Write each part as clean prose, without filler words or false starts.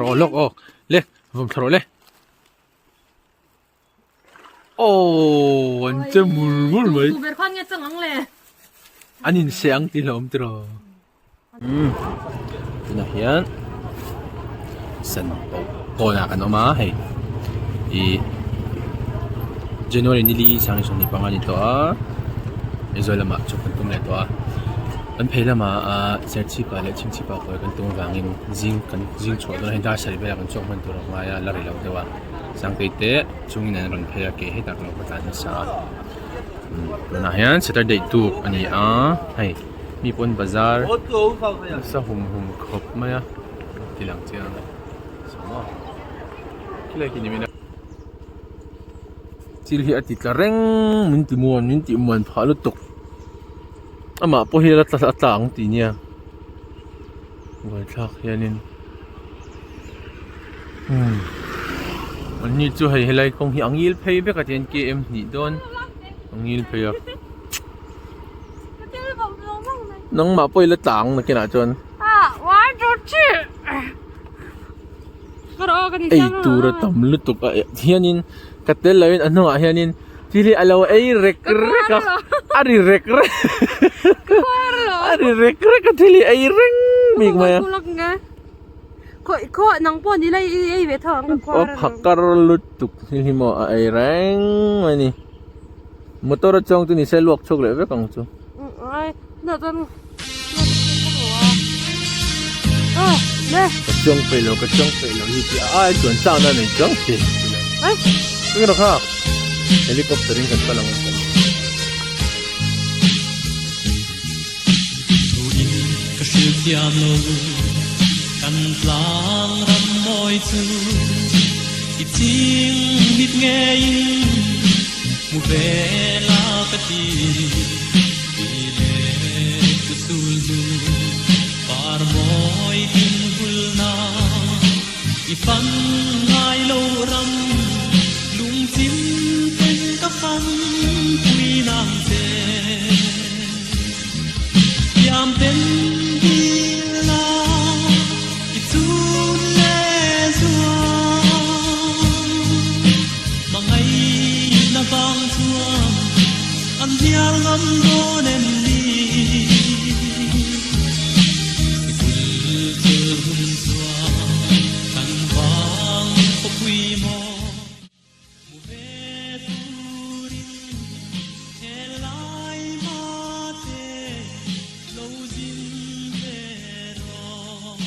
Rawh lawk aw le vawm thla rawh le aw an che mur mur mai Tu ber khan nge chang ang le an in seh ang tih hlauhawm tiraw umm tunah hian san pawh kawnah kan awm a hei ih January ni li sang 25 a ni tawh a Aizawl lamah chhuk kan tum leh tawh a kan phei lamah ah Serchhip ah leh Chhingchhip ah kawi kan tum avangin zing kan zing chhuah dawn a hei dar sarih velah kan chhuak hman tur a ngai a la rei lo deuh a Sangtei te chungin an rawn phei a ke hetah ka lo va tlan nasa a tunah hian Saturday tuk a ni a hei mi pawn bazar nasa hum hum khawp mai a ti lang chiang a sawm a khilai khi ni mai thil hi a ti tla reng min ti muan min tih muan phah lutuk amah pawh hi a tla a tla ang tih nia buaithlak hianin umm an ni chu hei helai kawng hi a ngil phei vek a tihian km hnih dawn a ngil phei a nangmah pawh i la tla ang nakinah chuan. Ei tur a tam lutuk a hianin ka tel loin a hnungah hianin thil hi a lo ei rek rek a a ri rek rek a ri rek rek a thil hi ei reng bik mai a aw phakar lutuk thil hi maw a ei reng mai a ni motor a chuang chu ni se luak chhuak leh vek ang chu. Ka chuang peih lo ka chuang peih lo hi tih ai chuan chak na nei chuang thei eng rawh kha helicopter in kan kal ang Tuin ka hrilh thiam lo kan tlang ram mawi chu i ching mit ngeiin hmu ve la ka ti. An hnial ngam dawn em ni? I bul thil hun chuan kan vang khawpui maw? Hmu ve turin helai mate lo zin ve rawh.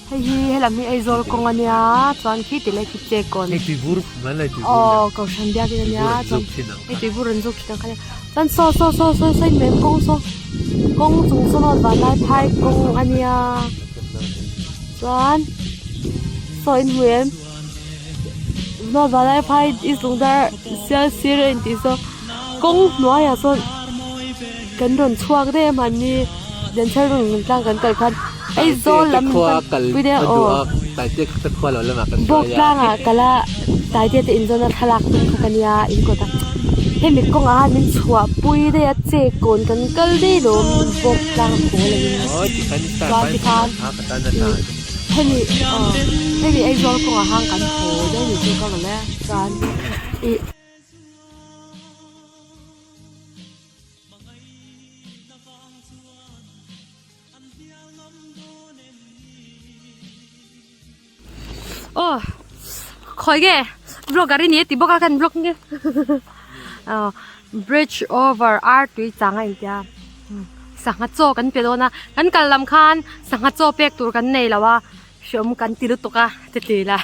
Hei hi helam hi Aizawl kawng a nia chuan khi ti lai khi che kawn Hei tuibur hmanlai tuibur aw kohhran biakin a nia chuan hei tuibur an zuk thin ang kha nia chuan saw saw saw saw saw in mem kawng saw kawng chung saw note vanlai phai kawng a nia chuan saw in hmu em note vanlai phai is lungdar sial sir a intih saw kawng hnuaiah sawn kan rawn chhuak daih a hmanni Denchher rawn tlang kan kal khan Aizawl lam pan pui deuh aw bawk tlangah kal a Taitea te inzawn a thlalak tum kha ka nia in kawt a hemi kawngah hian min chhuah pui daih a che kawn kan kal daih lo bawk tlang haw lo in chuan tikhan hemi aw hemi Aizawl kawngah khan kan haw daih ni chu ka rawn e chuan ih. Aw khawi nge vlogger i ni a ti bawk a kan vlog nge aw bridge over ar tui chang a intia sangha chaw kan pe dawn a kan kal lam khan sangha chaw pek tur kan nei lo a hreawm kan ti lutuk a ti ti la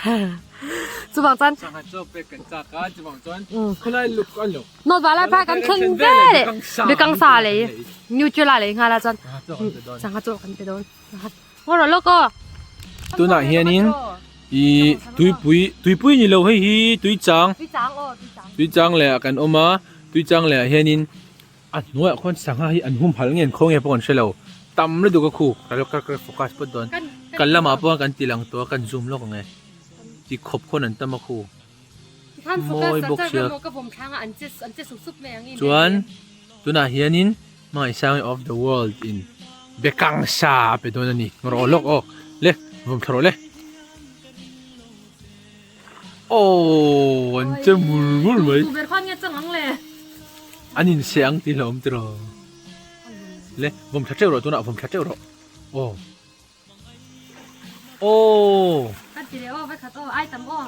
chuvang chuan sangha chaw pek kan chak a chuvang chuan khawlai luk a lo Nawt vah lai phai kan thlen ve Bekang sa lei Nutella lei nghal a chuan Sangha chaw kan pe dawn Ngaw rawh lawk aw Tunah hianin i tuipui tuipui ni lo hei hi tuichang tuichang leh ah kan awm a tuichang leh ah hianin a hnuaiah khuan sangha hi an humhalh nge an khaw nge pawh kan hre lo tam lutuk a khu ka lo ka focus phawt dawn kan lamah pawh kan ti lang tawh a kan zoom lawk ang e ti khawp khuan an tam a khu. Mawi bawk sia chuan tunah hianin Hmangaihsangi of the world in Bekang sa a pe dawn a ni rawh lawk aw le vawm thla rawh le. Aww an che mur mur mai. Tu ber khan nge chang ang le. An in se ang tih hlauhawm tiraw. Le vawm thla teuh rawh tunah vawm thla teuh rawh. Aw. Aw. Kan ti leh aw vai khat aw ai tam aw.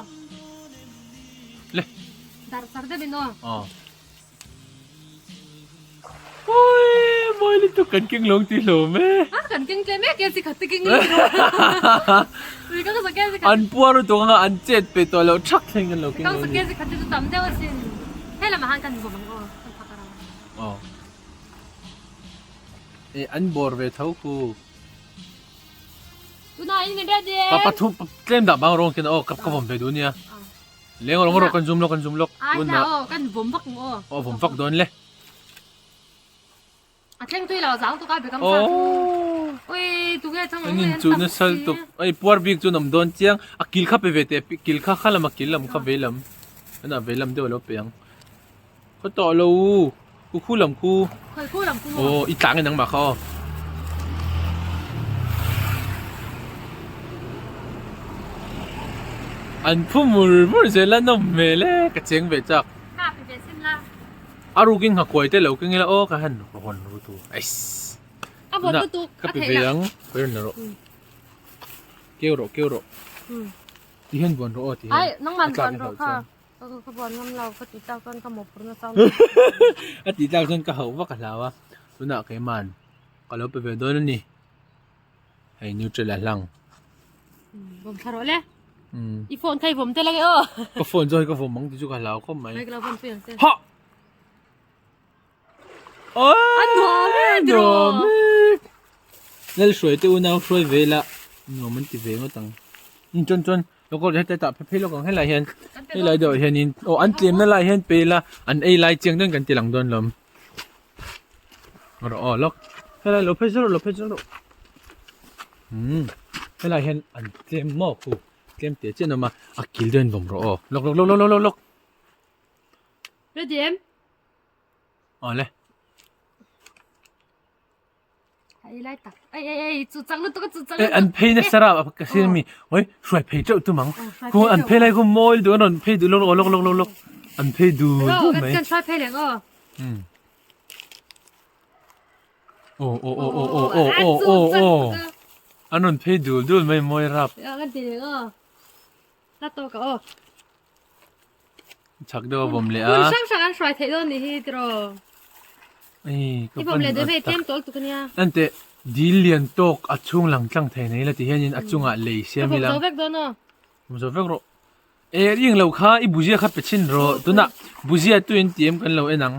Le. Dar sar deuh in aw. Aw. Oi, mawi lutuk kan keng lawng tih hlawm e. A kan keng tlem e ke si khat te keng ni ro. Ui ka sa ke si khat. An puar lutuk anga an chet pe tawh loh thak thleng kan lo keng lawng. Ka sa ke si khat te chu tam deuh asin. Hei lamah han kan vawm ang aw. Kan phak a rang. Aw. E an bawr ve tho khu. Tunah in min ready em? Pa pathum tlem dah bang rawng ken aw ka ka vawm ve duh nia. Leng rawng rawh kan zoom lawk kan zoom lawk. Ai hla aw kan vawm vak ang aw. Aw vawm vak dawn le. A thleng tui lo zang tuk a bekam sa chu. Ui tu nge chang ang in chu na sal tuk. Ai puar bik chu nam dawn chiang. A kil kha pe ve te kil kha kha lam a kil lam kha ve lam. Ana ve lam deuh lo pe ang. Khaw tawh lo u. Khu khu lam khu. Khoi khu lam khu. Aw i tlang in nangmah kha aw. An phu mur mur zel a nawm hmel e ka cheng ve chak. Ka pe ve sin la. A rukin nghakuai te lo keng ila aw ka han rawn ru tu. Eiss. A vawt lutuk a theih la. Ka pe ve ang. Ka rin rawh. Keu rawh keu rawh. Ti hian buan rawh aw ti hian. Ai nangman buan rawh kha. Ka buan ngam lo ka tih tlak chuan ka mawhphurh nasa ang. A tih tlak chuan ka hauh vak a hlau a, tunah keiman ka lo pe ve dawn a ni. Hei neutral a hlang. Vawm thla rawh le. I phone kha i vawm tel ange aw. Ka phone chu hei ka vawm ang tih chu ka hlau khawp mai. Hei ka lo vawm pui ang che. Ha! A nuam e nuam e. Lal hruai te unau hruai ve ila nuam an ti ve ngawt ang. Chuan chuan Lokal hete tah phei phei lawk ang helai hian helai deuh hianin aw an tlemna lai hian pe ila an ei lai chiang dawn kan ti lang dawn lawm rawh aw lawk helai lo phei zawrh lo phei zawrh umm helai hian an tlem maw khu tlem teh chiah an awm a a kil deuh in vawm rawh aw lawk lawk lawk lawk lawk ready em awle. An phei nasa ra ka hria mi oi hruai phei teuh tum ang khu an phei lai khu mawi duh an rawn phei duh lawk lawk lawk lawk lawk an phei duh duh mai aw aw aw aw aw aw aw aw aw an rawn phei dul dul mai mawi rap Chak deuh a vawm leh a. Hmun hrang hrang an hruai theih dawn nih hi tiraw. Ei ka I vawm leh deuh hei tlem tawl tuk ania. Enteh dil lian tawk a chhung lang tlang thei nei la ti hianin a chungah lei siam ila. Ka vawm zo vek dawn aw. Vawm zo vek rawh. E ring lo kha i buzia kha pe chhin rawh. Tunah buzia tu in tih em kan lo en ang.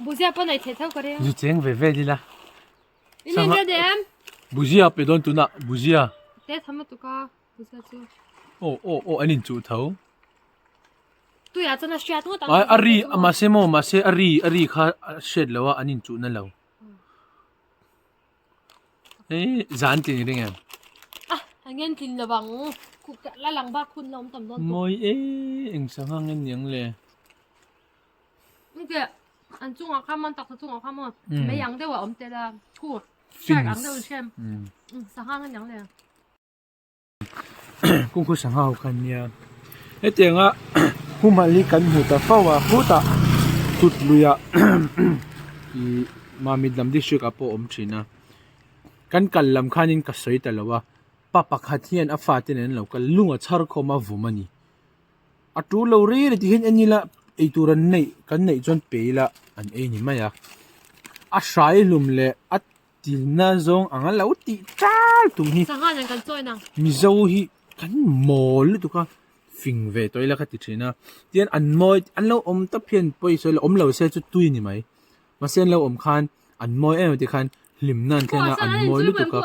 Buzia pawh nei theih tho ka ring. Zu cheng ve vel ila. In en red em? Buzia pe dawn tunah buzia. Te tham lutuk a buzia chu. Aw aw aw an inchuh tho. Tuiah chuan a hriat ngawt ang. Ai a ri mahse maw mahse a ri a ri kha a hriat lo a an inchuh na lo. Ei zan tlin i ring em? Ah a ngen tlin lo ang. La lang bak hun la awm tam dawn tuk. Mawi e eng sangha nge niang le. Nge an chungah kha man taksa chungah kha maw mei ang deuh a awm tel a khu shark ang deuh in hrem sangha nge niang le. Kung khu sangha ho kha nia hetianga humhalh hi kan hmu ta fo a khutah tut luiah ih Mamit lam district ah pawh a awm thin a kan kal lam khanin ka sawi ta lo a pa pakhat hian a fate nen an lo kal lung a chhar khawm a vum a ni. A tul lo rei rei ti hian en ila eitur an neih kan neih chuan pe ila an ei ni mai a a hrai hlum leh a tilna zawng ang a lo tih tal tum hi Sangha nen kan chawi nang. Mizo hi kan mawl lutuk a fing ve tawh ila ka ti thin a tihian an mawi an lo awm tawp hian pawisa lo awm lo se chu tui ni mai mahse an lo awm khan an mawi em ti khan hlimna an thlen a an mawi lutuk a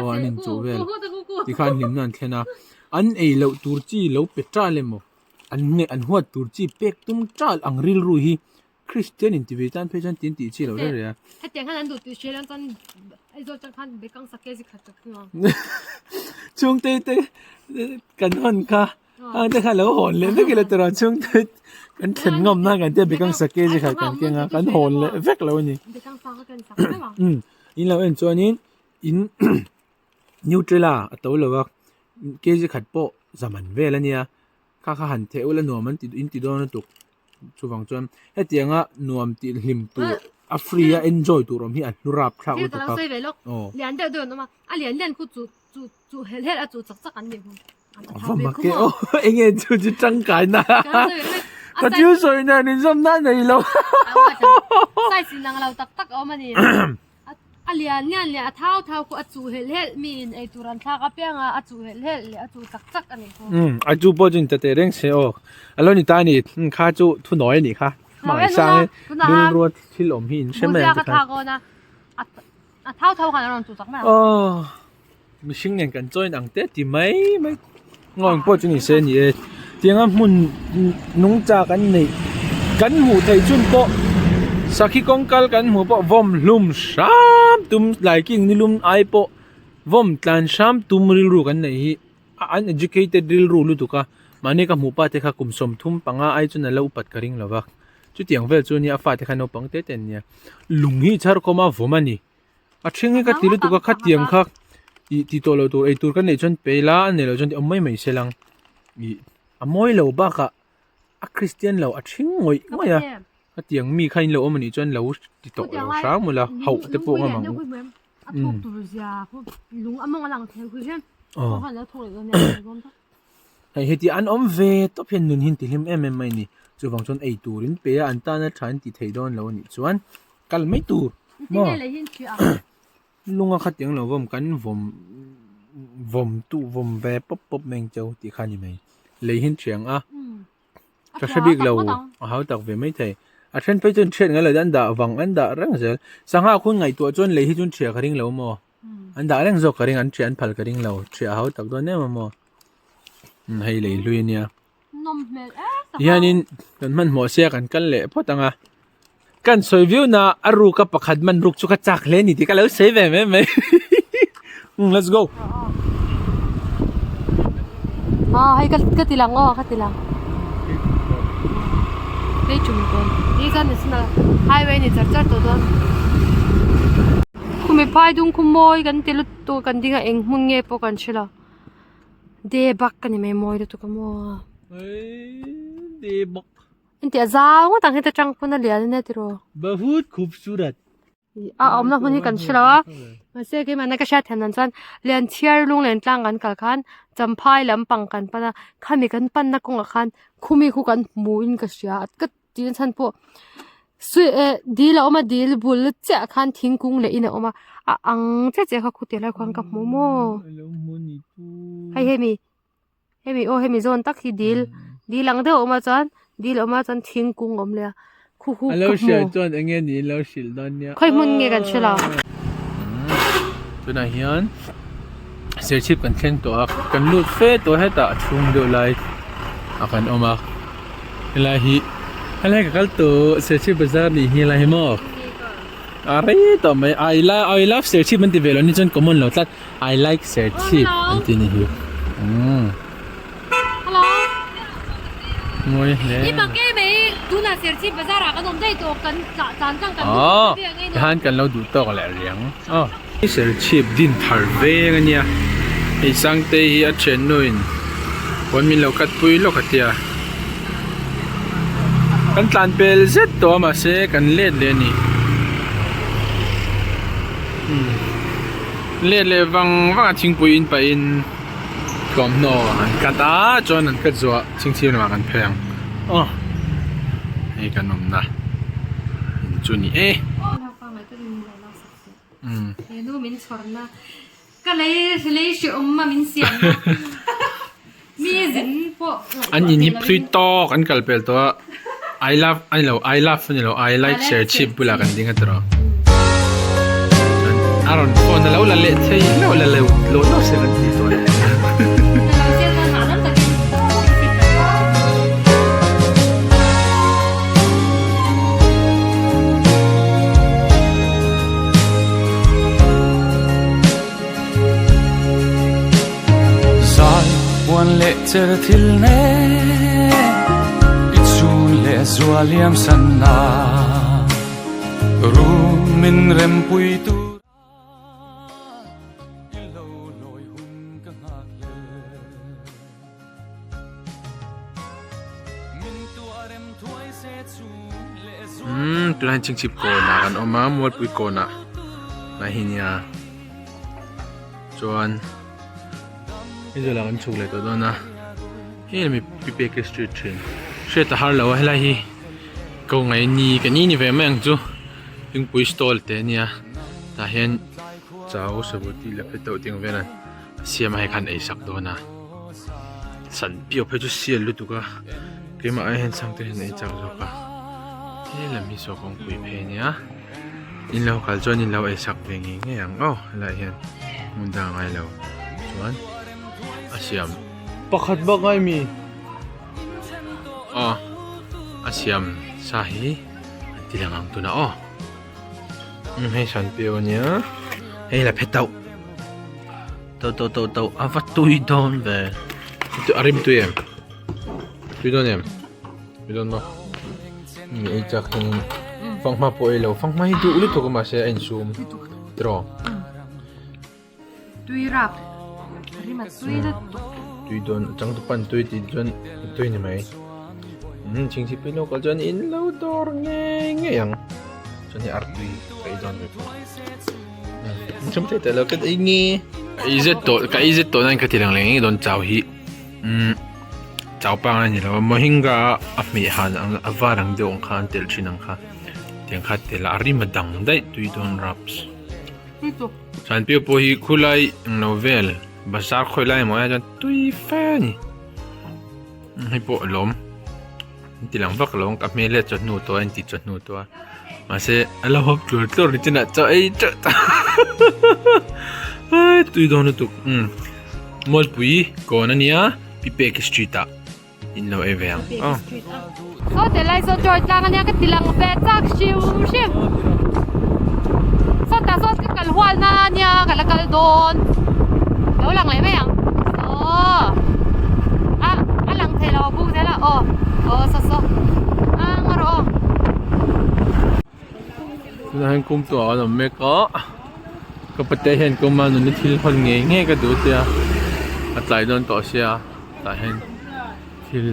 aw an inchuh vel tikhan hlimna an thlen a an ei loh tur chi lo pe tal emaw an nge an huat tur chi pek tum tal ang rilru hi Kristian in ti ve tan phei chuan tin tih chi lo reng reng a. Hetiang khan an duh tih hria lang chuan Aizawl chang khan bekang sake zi khat ka thung ang. Chhungte te kan hawn kha a te kha lo hawn leh vek ila tawrh a chhungte kan thlen ngawm na kan tia bekang sake zi khat kan keng a kan hawn leh vek lo a ni. Bekang sa kha kan sak vek ang. In lo en chuanin in Nutrela a to lo a. kg khat pawh zaman vel a nia kha kha han theh ula nuam an ti in ti dawn lutuk chuvang chuan hetianga nuam tih hlim tur a free a enjoy tur awm hi a hlu rap thlak lutuk a aw. Lian deuh deuh an awm a a lian lian khu chu chu chu helh helh a chu chak chak an nih hu. Va mak e aw enge chu chu tangkai na ka thil sawi nen inzawm na nei lo. Size in ang lo tak tak a awm a ni. A lian lian leh a thau thau khu a chuh helh helh mi in ei tur an thlak apiang a a chuh helh helh leh a chuh chak chak a nih khu. Um a chu pawh chu in ta teh reng se aw a lo ni ta a ni kha chu thu nawi a nih kha hmangaih sang in rilru a thil awm hi in hre mai ang ti khan. A thau thau khan a rawn chuh chak mai ang. Aw mihring nen kan join ang te ti mai mai ngawng pawh chu ni se ni e tianga hmun nungcha kan neih kan hmuh theih chhun pawh sakhi kawng kal kan hmuh pawh vawm hlum hram tum laiking ni lum ai pawh vawm tlan hram tum rilru kan neih hi a uneducated rilru lutuk a mahni ka hmuh pa te kha kum 35 ai chuan a lo upat ka ring lova chutiang vel chu nia a fate kha naupang te te an nia lung hi chhar khawm a vawm a ni. A ṭhing hi ka ti lutuk a khatiang kha ih ti tawh lo tur eitur ka neih chuan pe ila a nei loh chuan awm mai mai se lang ih a mawi lo bakah a kristian lo a ṭhing ngawih ngawih a khatiang mi kha in lo awm anih chuan lo ti tawh lo hram ula hauh te pawh ngam ang u aw hei heti an awm ve tawp hian nun hi an ti hlim em em mai a ni chuvang chuan eitur in pe a an tana tha an ti thei dawn lo anih chuan. Kal mai tur maw lunga khatiang lo vawm kan vawm vawm tu vawm ve pawp pawp mai ang cheu tih kha a ni mai lei hi an thiang a ka hre bik lo a hau tak ve mai thei a then phei chuan thiat ngai lo an dah vang an dah reng zel sangha khun ngaihtuah chuan lei hi chu an thiah ka ring lo maw an dah reng zawk ka ring an thiah an phal ka ring lo thiah a hau tak dawn em a maw hei lei hlui a nia. Hianin kan hmanhmawh sia kan kal leh phawt ang a kan sawi viau na a ruk a pakhat man ruk chu ka chak hle ni tih ka lo sawi ve mai mai umm let's go ah hei ka ti lang aw ka ti lang hei chum dawn ni chuan national highway ni char char tawh dawn khumi phai dung khu mawi kan ti lutuk a kan ding a eng hmun nge pawh kan hre lo. De bak ka ni mai mawi lutuk a maw. De bak. Inti a zau ngawt ang heta tang pawn a lian ania tiraw. Bahut khubsurat. A awmna hmun hi kan hre lo a. Mahse keimahna ka hriat thiam dan chuan Lianchhiar lunglen tlang kan kal khan Champhai lampang kan pan a khami kan panna kawngah khan khumi khu kan hmu in ka hria a ka tih chhan pawh sui eh dil a awm a dil bul chiah khan thingkung leh in a awm a a ang chiah chiah kha khuti lai khuan ka hmu maw hei hemi hemi aw hemi zawn tak hi dil dil ang deuh a awm a chuan dil a awm a chuan thingkung a awm leh a khu khu ka hmu khawi hmun nge kan hre lo. Tunah hian serchhip kan thleng tawh a kan lut fe tawh hetah a chhung deuh lai a kan awm a. Helai hi helai ka kal tawh Serchhip bazar nih hi helai hi maw a rei tawh mai I love I love Serchhip an ti ve lo ni chuan common lo tlat I like Serchhip an ti ni hi umm Hello Mawi hle I mak em mai tunah Serchhip bazar ah kan awm daih tawh kan tlan tlan kan duh tawk ve ang e han kan lo duh tawk leh riang aw Serchhip din thar veng ania hei Sangtei hi a thiannu in pawn min lo cut pui lawk a tia kan tlan pel zet tawh a mahse kan let leh a ni umm let leh vang vang a thingpui in pah in thawmhnaw an cut a chuan an cut zawh ah chhingchhip lamah kan phei ang aw hei kan awmna in chu a ni e. He nu min chhawrna ka lei lei hreawm a min siam na mi zin pawh an in hi phui tawk an kal pel tawh a I love a ni lo I love a ni lo I like serchhip bulah kan ding a tiraw chuan a rawn phone a lo la leh thei lo la lo lo lo se kan ti tawh a ni. Zai puan leh cher thil nen i chhun leh zual liam san na rum min rempui tur i lo lawi hun ka nghak hlel. Umm tunah hian chingchip kawnah kan awm a mualpui kawnah lai hi nia chuan Aizawl ah kan chhuk leh tawh dawn a hei mi Pipeke street thin hriat a har lo a helai hi ko ngai ni ka ni ni ve mai ang chu thingpui stall te ania tah hian chau sabuti leh phe teuh tih ang vel a siam a hei khan ei sak dawn a san piau phei chu sial lutuk a keimah ai hian chhang te hian ei chak zawk a he lam hi saw kawngpui phei ania in lo kal chuan in lo ei sak ve ngei ngei ang aw helaiah hian hmun dang a ngai lo chuan a siam pakhat bak ngai mi aw a siam sa hi an ti lang ang tunah aw. Hei san piau ania hei la phe tauh tauh tauh tauh tauh a va tui dawn ve a rim tui em tui dawn em tui dawn maw mi ei chak hian fanghma pawh ei lo fanghma hi duh lutuk a mahse a insum tiraw. Tui rap a rim a tui lutuk. Tui dawn a changtu pan tui tih chuan tui ni mai. Umm chingchhi pui lo kal chuan in lo dawr ngei ngei ang. Chuan hei artui ka ei dawn ve pawh. In chhum thei teh lo ka ei nge. Ka ei zet tawh ka ei zet tawh nan ka ti lang leh ngei dawn chau hi. Umm chau pang a ni lo a mohinga a hmeh han ang a var ang deuh ang kha an telh thin ang kha. Tiang kha tel a rim a dang daih tui dawn raps. Sanpiau pawh hi khulai englo vel bazar khawi lai emaw ah chuan tui fe a ni hei pawh a lawm an ti lang vak lo ang ka hmel hian chawhnu tawh a inti chawhnu tawh a mahse a la hawp tlur tlur ni chinah chaw ei teuh teuh ai tui dawn lutuk umm Mualpui kawn a nia Pipeki street ah. In lo ei ve ang aw. Saw te lai saw chawi tlang ania ka ti lang ve chak hrim hrim. Saw tah saw ka kal hual na ania ka la kal dawn. Lo lang leh mai ang. Saw a a lang thei lo a buk zel a aw aw saw saw a nga rawh aw. Tunah hian kum tuah an awm mek a ka pate hian kuma nuna thil hawn ngei ngei ka duh tia a tlai dawn tawh sia tah hian thil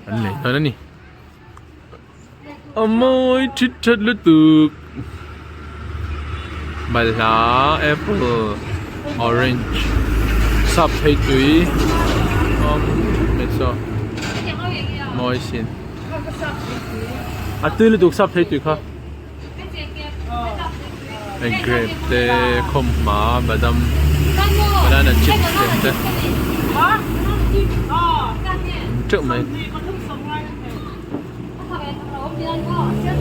an lei dawn a ni a mawi thit that lutuk balhla apple orange sap phei tui awm thut mai saw mawi sin. A tui lutuk sap thei tui kha. Hei grape te khawmhma badam banana chips te te teuh mai.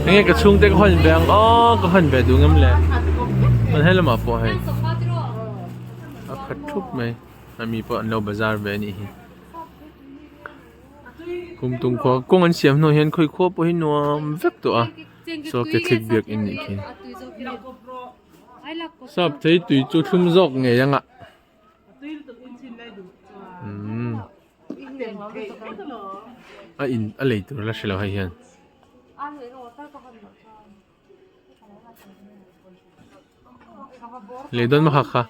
Enge ka chhungte ka hawn ve ang aw ka hawn ve duh ngam le. Chuan helamah pawh hei a khat thup mai a mi pawh an lo bazar ve a nih hi. Kum tum khua kawng an siam hnuah hian khawi khua pawh hi nuam vek tawh a saw Catholic biakin nih khi sap thei tui chu thlum zawk ngei ang a umm a in a lei tur la hre lo hei hian. Lei dawn hmasa kha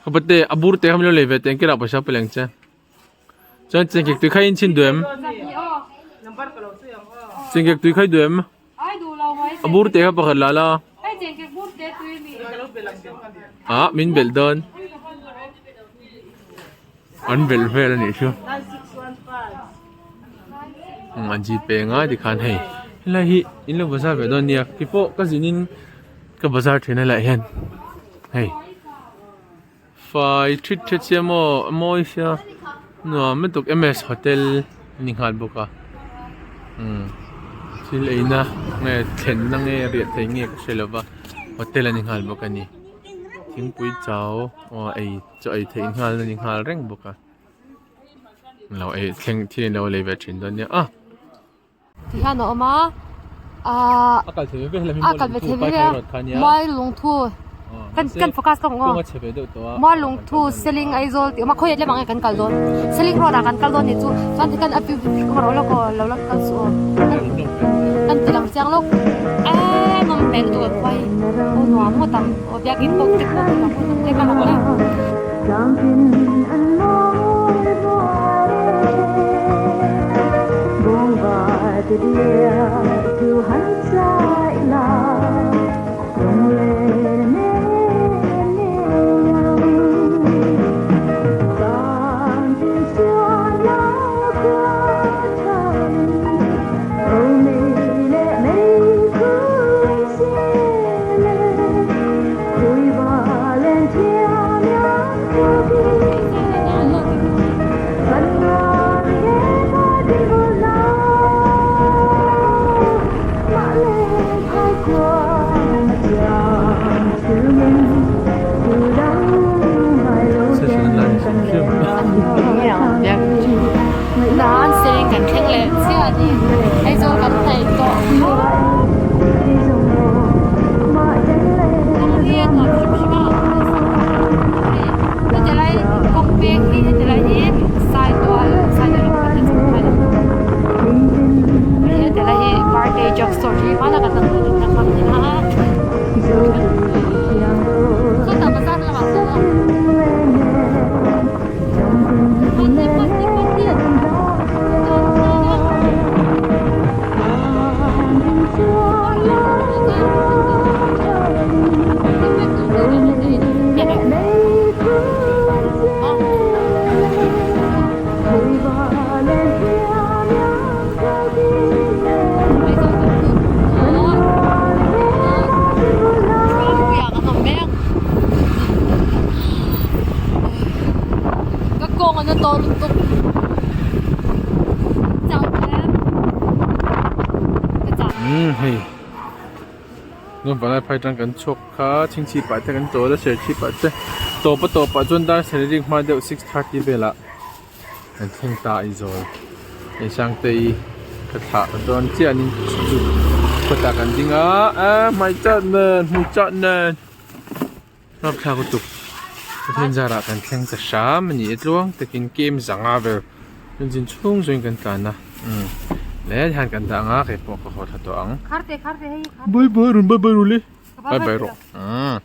ka pate a bur te kha min lo lei ve teh engkil ah pawisa pe leng che. Chuan chengkek tui kha in chhin duh em? Chengkek tui kha i duh em? A bur te kha pakhat la la. Ah min belh dawn. An belh vel a nih chu. An G pay ngai tikhan hei helai hi in lo bazar ve dawn nia keipawh ka zin in ka bazar thin helaiah hian hei. Fai thit thet sia maw a mawi sia nuam lutuk M S hotel a ni nghal bawk a umm thil eina nge thlenna nge riah theih nge ka hre lo va hotel a ni nghal bawk a ni thingpui chau aw ei chaw ei theih nghal a ni nghal reng bawk a lo ei thleng thil an lo lei ve thin dawn nia a. Tihian a awm a ahh a kal thei ve ve a kal ve thei ve ve a mual lungthu kan kan focus ka awm mual lungthu seling aizawl tih a awm a khawiah tlem ang nge kan kal dawn seling road ah kan kal dawn nih chu chuan tikhan a view lo lo lo la kal suh aw kan ti lang chiang lawk eee nawm hmel lutuk a khua hi aw nuam ngawt ang aw biakin pawh te pawh te ka lang a. Aizawl kan hnaih tawh Kawng hi a nuam hrim hrim a heti lai kawng peng hi heti lai hi saitual saitual lam pan a chhuk phai a heti lai hi birthday drug store hi hmanah kan la hmu thin a kha sawtah bazar lamah sawn a Ka kawng a na tawh lutuk chau em ka chau. Umm hei Nuam palai phai tang kan chhuak kha chhingchhip ah te kan chawl a serchhip ah te tawp a tawp ah chuan dar sarih hma deuh 6:30 velah Kan thleng ta Aizawl hei Sangtei ka thlah dawn chiah anin chu kawtah kan ding a eh hmai chat nen hmui chat nen rapthlak lutuk pathian zarah kan thleng ta hram a ni e tluang takin kem zanga vel engine chhung zawngin kan tlan a umm leh hian kan dah ang a keipawh ka haw thla tawh ang bye bye rawn bye bye rawh le bye bye rawh umm.